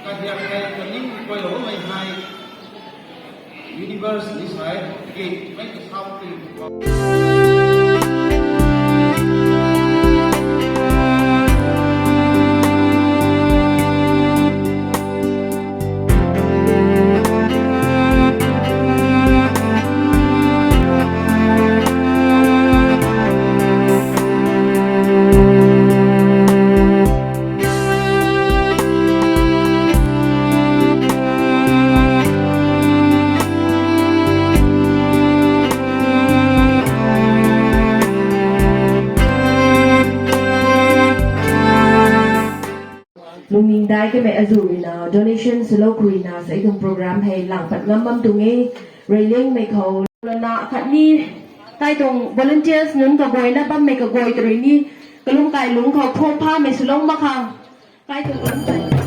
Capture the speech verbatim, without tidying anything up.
Kadiak hei kaning kuailou mei hei universe ni sai, gate mei kasau ti. Lungning dai kamei azuh ruina donation swlou khou ruina sei tuang program hei lang pat ngam bam tuang e. Reyliangmei khou lana khatni kai tuang volunteers nunc kaguayna bammei kaguay tw rui ni kalum kai lungc khou phuam phamei swlou mak khang kai tuang lungc